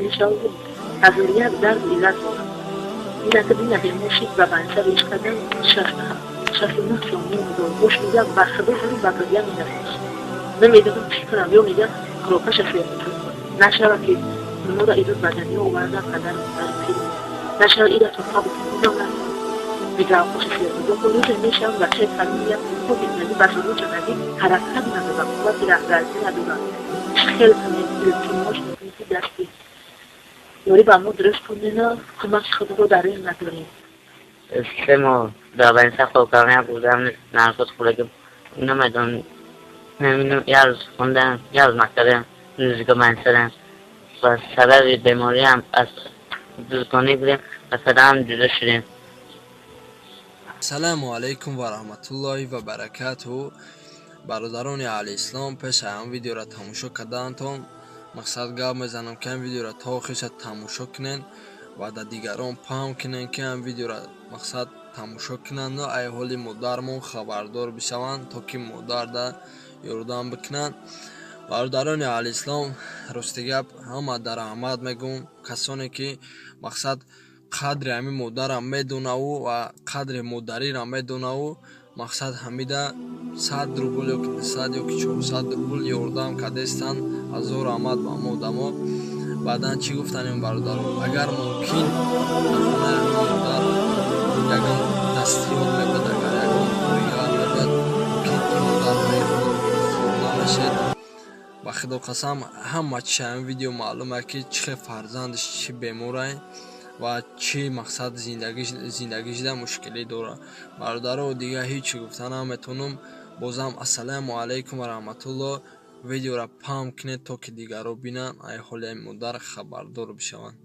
Мешавад, ҳазор як дард иллат дорад. Инака дина бемор шид, ба банса реш кардан, 69 сомон дод. Бош мега, ба худо ҳару ба гиря менавишт. Намедонам чӣ кунам, ё мега, хӯрокаша сер нашава, ки моро ирӯз ба дунё оварда, падару модари пир нашава, ира то қабр мега, хоша сер рӯзе мешавам. Бачаи калон як хоби ба зуру ҷанаги ҳаракат надорам, қуввати раҳгардӣ надорам. Чӣ хел кунем? Илтимос мекунем, ки дасти ёрӣ ба мо дуруст кунена, кӯмаки худро дар ин надорем. 3 моҳ дар банса хоб кардам, будам, нархот хӯраки намедонам, як рӯз хондам, як рӯз мактабам, наздика бансадам ва сабаби бемориам аз дузгонӣ будем ва падарам ҷудо шудем. Ассалому алайкум ва раҳматуллоҳи ва баракатуҳ. Бародарони аҳли ислом, пеш ҳам видеоро тамошо кардаантон, мақсад гап мезанам, ки ҳам видеоро то охириша тамошо кунен ва дар дигарон паҳн кунен, ки ҳам видеоро мақсад тамошо кунанду ай ҳоли модармон хабардор бишаванд, то ки модарда ёрдам бикунанд. Бародарони аҳли ислом, рости гап, ҳама дар раҳмат мегӯм, касоне ки мақсад қадри ҳамин модарам медонаву ва қадри модариро медонаву мақсад ҳамида 100 рубл ёки 200 ёки 400 рубл ёрдам кардестанд. Ҳазор раҳмат ба ҳама одамо. Баъдан чӣ гуфтанем, бародарон? Агар мумкин дар хонаи ҳамин модар ягон дастиёт мебуд, агар ягон коригар мебуд, мумкин ин модар ба ин ҳол гирифтор намешед. Ба худо қасам, ҳама чиз ҳамин видео маълум е, ки чӣ хел фарзандаш чӣ беморай ва чӣ мақсад зиндагишда мушкилӣ дорад. Бародаро, дигар ҳеҷ чӣ гуфта наметавонам. Бозам ассалому алайкум ва раҳматуллоҳ. Видеоро паҳн кунед, то ки дигарро бинанд, ай ҳоли ҳамин модар хабардор бишаванд.